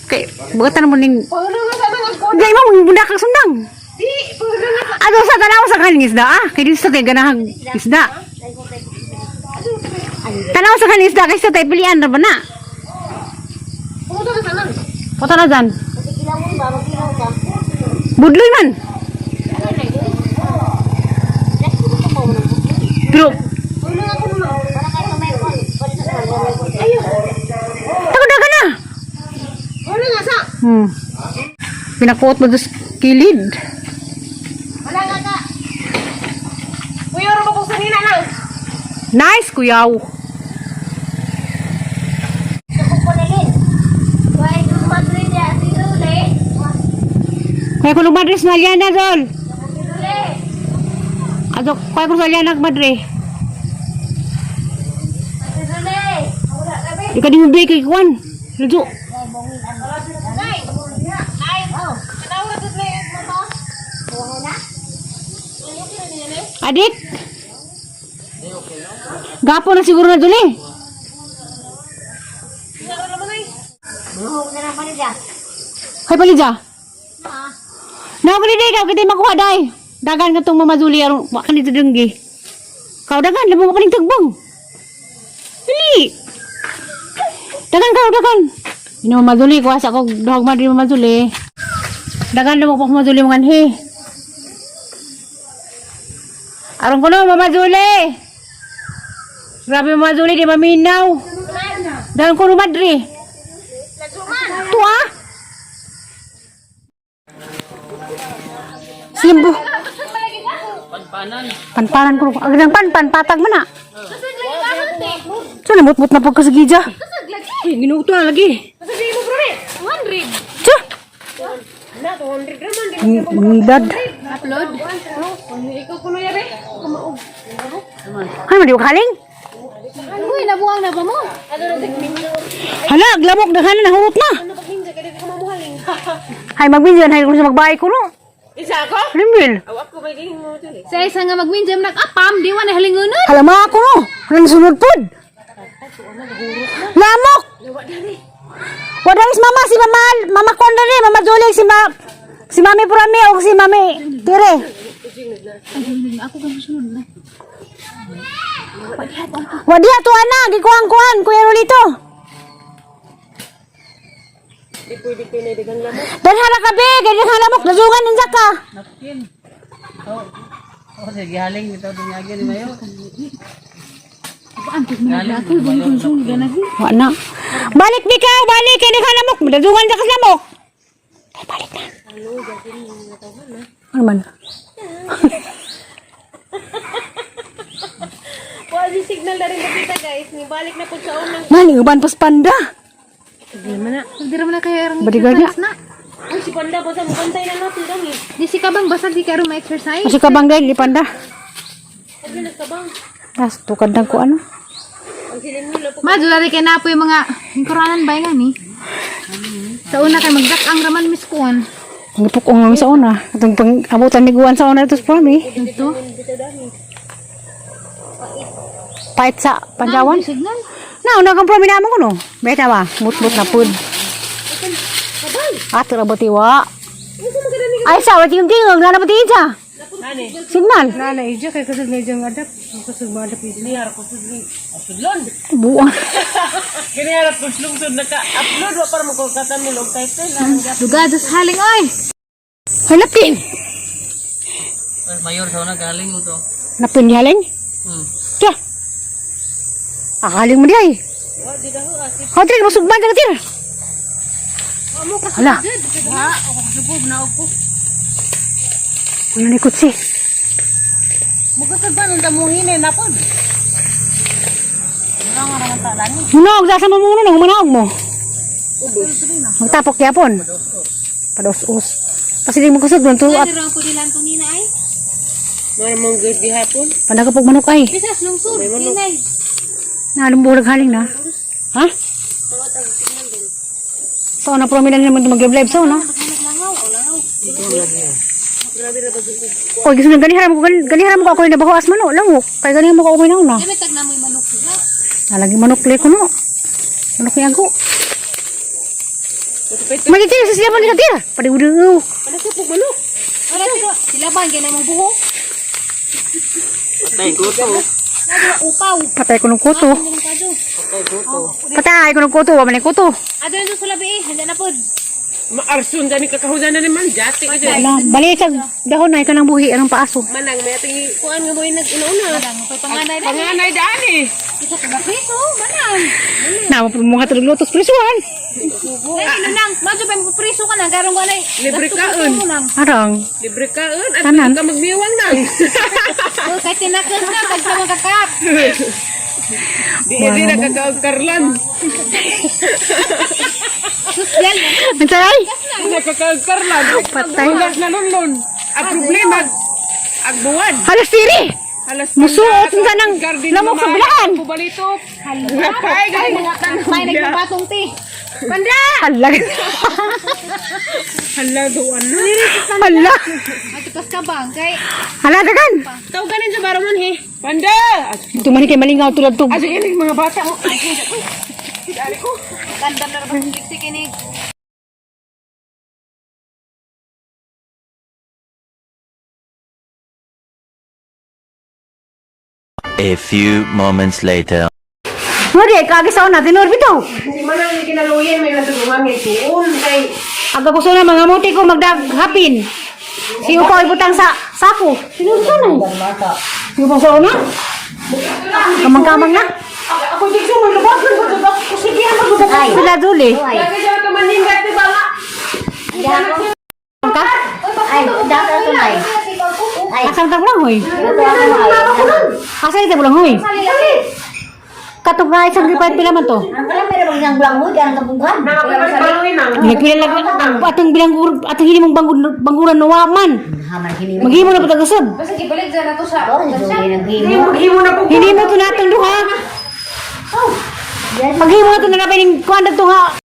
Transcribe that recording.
Kay bugatan mo ning Pagano nga sa nang ako. Gay mo bunda kang sundang. Di, pagano nga sa. Ato sa tanaw sa kaning isda ah. Kay dito sa kay ganahang isda. Tanaw sa kaning isda kay sa tay pilian ra ba na? Pumunta ka sa nang. Puta na dyan. Budloy man. Pero Pagano nga ako naman. Ayaw. takot na ka na. Wala nga sa. Pinakuot mo dos kilid. Wala nga ka. Kuya, ro ba kung sanina lang? Nice, kuyaw. Kaya ko lumadre sa Liana, Dol. Ato, kaya ko sa Liana, madre. Ikaw di mo bigay kay Kwan. Ludo. Nay! Nay! Tanaw ra gud na mata. Adik. Gapo na siguro na dun eh. Hay palidya. Na palidya ikaw kita makuha day. Dagan ka tong Mama Zuli aron wa ka nito denggi. Kau dagan labo ka paning tagbong. Dili. Dagan kau dagan. Ino Mama Zuli kuha sa ko dog madri Mama Zuli. Dagan labo pa Mama Zuli mga anhi. Aron ko no Mama Zuli. Grabe Mama Zuli di maminaw. Dagan ko no madri. Tuwa. Simbo. Panpanan. Panpanan ko. Ang ganang panpan, patag man na. So, namutmut na pag kasagidya. Uy, ginuto na lagi. Sabihin mo bro, 100. Tiyo! Na, 200 raman. Ngidad. Upload. Ikaw kuno yabe. Kumaog. Ano, di ba kaling? Uy, nabuang na ba mo? Ano na tigmin? Hala, glamok, daghan na, nahurot na. Ano pag ninja kaya ka mamuhaling? Hay, magbinjan, hay, kung sa magbahay ko, no. Isa ako? Rimbil. Aw ako may gihing mo dyan eh. Sa isa nga magminjam nag-apam, di wa na halingunan. Hala, mga ako, no. Ano, nasunod pod. Lamok! Wala is mama, si mama, mama Konda ni, mama Julie, si ma, si mami Purami, o si mami Tere. Ako ka susunod na. Wadiya to ana, gikuang-kuan, Kuya Rolito. Di pwede pinedigan lamok. Danhara ka be, kay daghan lamok, nazungan ninja ka. Napkin. Oh. Oh, sige haling ito dunyagin ni Mayo. Wa na. Balik di ka, balik kay daghan lamok, nazungan sa lamok. Ay, balik na. Ano man? Wala di signal na rin nakita guys. Nibalik na po sa unang. Man, uban pas panda. Hindi raman na kayo erang Bodyguard exercise na. Uy, si Panda po sa mukantay na natin kami. Di si kabang basag di karon ma-exercise. Kasi kabang dahil, di panda. Ano nagkabang? Tas, tukad na ko ano. Ang silin nila po. Ma, dulari kay na po yung mga hingkuranan ba nga ni? Sa una kay magdak ang raman mis kuan. Ang ipukong nga sa una. Itong pang abutan ni Guan sa una ito sa eh. Ito. Pait sa panjawan. Signal. Na, una kang promi naman ko no. Beta ba? Mut-mut na pud. Ato ra batiwa. Ay sa wati yung tingog na pati isa. Signal. Nana, ija kay kasag na ijang adap. Kasag maadap ija. Niyar ko sudlon. Buang. Kini harap ko lungsod naka-upload wa para mo katamil og title. Duga das haling oy. Hanapin. Mayor sa una galing mo to. Napin ni haling. Tiya. Akaling mo di ay. How tira masugban ka na tira. Hala. Wala ni kutsi. Mukasag ba nang damuhin eh napod. Munog, sa mo muna nang manaog mo. Magtapok yapon. Pados-os. Pasiling mo kusog doon to at Pero ang pudilan tong nina ay. Mara mong good gihapon. panagapog manok ay. Bisas lungsod ninay. Nalumbog haling na. Ha? So, na prominan naman mag-live so, no? Oy, gusto nang ganiharam ko, ganiharam ko ako yung nabahuas man, no? Lamok. Kaya ganiharam ko ako yung na. Kami tag na mo'y manok diha. Nalagi manok le ko, no? Manok ni Ago. Magitira sa sila man ni tira. Padiudo. Wala siya pug manok. Wala pero sila ba ang mong buhok? Patay ko to. Upaw. Patay ko ng kuto. Patay ko to. Patay ko ng kuto, wa man ni kuto. Ato na sa labi eh, hindi na pod. Maarsun gani kakahudan na naman jati ka dyan. Ala, bali sa dahon na ikaw ng buhi anong paaso. Manang may ating kuan nga mo yung nag-una-una. Kay panganay na. Panganay daan eh. Isa ka ba piso? Manang. Na mga tulog lotos prisuan. Ay, ano nang, madyo pa mo priso ka nang karong walay. Libre kaon. Arang. Libre kaon at Tanan. ka magmiwang nang. Oh, kahit tinakas na pag sa mga kakap. Di di na kakaog karlan. Sosyal. Ang saray. Di na kakaog karlan. Patay. Halas na lunlun. Ang problema ang buwan. Halas tiri. Halas Musuot unsa nang lamok sa bilaan. Balitok. Napay gani mga tanong. May nagbabatong ti. Panda. Hala. Hala doon na. Hala. Matukas ka bang kay Hala dagan. Tawag ganin sa baramon he. Panda. Ito man kay malingaw tulad to. Aso ini mga bata mo. kandam na rabang siksik ini. A few moments later. Mori kagi sa una tinur bitaw. Si manang ni kinaluyan may natulungan ngay tuon kay Aga ko sana mga muti ko magdaghapin. Si upaw ibutang sa sako. Tinur sa na. Si upaw sa una. Kamang-kamang na. Ako di ko may labas ko sige ang Ay. Sila duli. Lagi siya tumaningat di ba nga? Ka? Ay, dapat ito na Ay, Asang ta lang hoy. Asa ito lang hoy. Katong nga isang gipalit pila man to. Ang pala meron bang isang bulang mo, dyan ang kabunggan. Nakapagpaluin ang. Nagpila lang atong bilang atong hini mong bangur, banguran no man. Haman hini. Maghimo na patagasod. Basta gibalik dyan na to sa Oh, Maghimo na po. Hini mo to natong duha. Maghimo na to na napining kuan to nga.